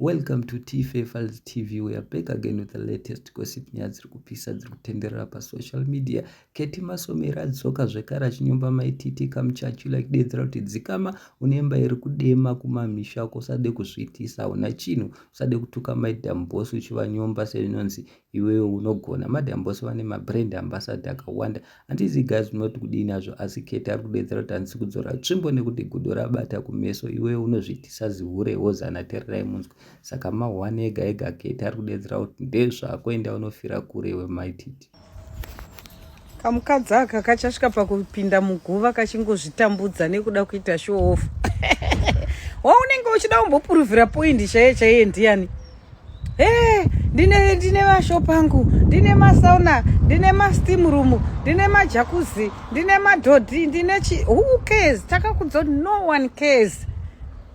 Welcome to Tfa Files TV. We are back again with the latest gossip. Nyaya dziri kupisa dziri kutenderera pasocial media. Keti Masomera adzoka zvekare achinyomba Maititi Kamuchachula achidedzera kuti dzikama une imba iri kudema kumamisha uko, usade kuzviitisa hauna chinhu, usade kutuka Madam Boss uchivanyomba sezvinonzi iwewe unogona. Madam Boss vane mabrand ambassador akawanda. Handizi guys munoti kudii nazvo, asi Keti ari kudedzera kuti handisi kudzora tsvimbo nekuti gudo rabata kumeso, iwewe unozviitisa zihure wozana. Tererai munzwe. Saka ma1 ega ega Keti ari kudedzera kuti ndezvako, enda unofira kure iwe Maititi. Kamukadzi aka kachasvika pakupinda muguva kachingozvitambudza nekuda kuita show off. Waunenge uchida kumbopuruvhira point chaiye chaiye ndiani? E, ndine mashop angu, ndine masauna, ndine masteam room, ndine majacuzzi, ndine madhodhi, ndine chi. Who cares? Takakudza kuti no one cares.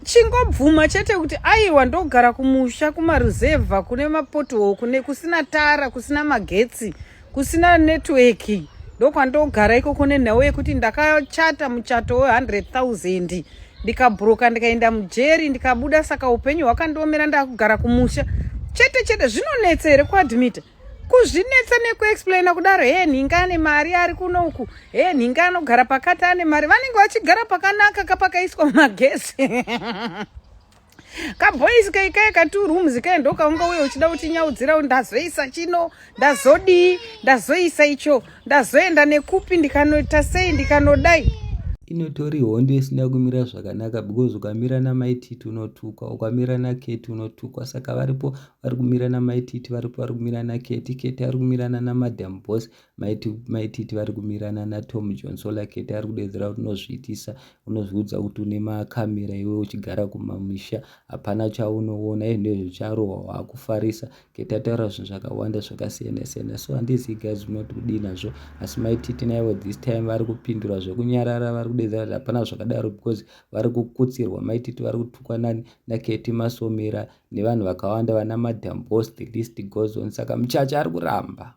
Chingobvuma chete kuti aiwa, ndogara kumusha kumaruzevha kune mapothole, kune kusina tara, kusina magetsi, kusina network, ndokwandogara ikoko, nenhau yekuti ndakachata muchato we100 000, ndikabhuroka, ndikaenda mujeri, ndikabuda, saka upenyu hwakandiomera, ndakugara kumusha chete chete. Zvinonetsa here kuadmita? Kuzvinetsa nekuexplaina kudaro? He, nhinga ane mari ari kuno uku, he, nhinga anogara pakati ane mari. Vanenge vachigara pakanaka kapakaiswa magesi, kaboys kaikai ka2 rooms kai, ndokaunga uye uchida kutinyaudzira, ndazoisa chino, ndazodii, ndazoisa icho, ndazoenda nekupi, ndikanoita sei, ndikanodai. Inotori hondo isina kumira zvakanaka because ukamira naMaititi unotukwa, ukamira naKeti unotukwa. Saka varipo vari kumira naMaititi, varipo vari kumira naKeti. Keti ari kumirana naMadam Boss, Maititi vari kumirana naTom Johnsola. Keti ari kudedzera kuti unozviitisa, unozviudza kuti une makamera iwe uchigara kumamisha, hapana chaunoona, izvo charohwa waakufarisa. Keti ataura zvinhu zvakawanda zvakasiyana siyana, so handizivi guys munoti kudii nazvo, asi Maititi naivo this time vari kupindura zvekunyarara. Vari kudedzera kuti hapana zvakadaro because vari kukutsirwa. Maititi vari kutukwa nani? NaKeti Masomera nevanhu vakawanda, vana Madam Boss, the list goes on. Saka muchacha ari kuramba.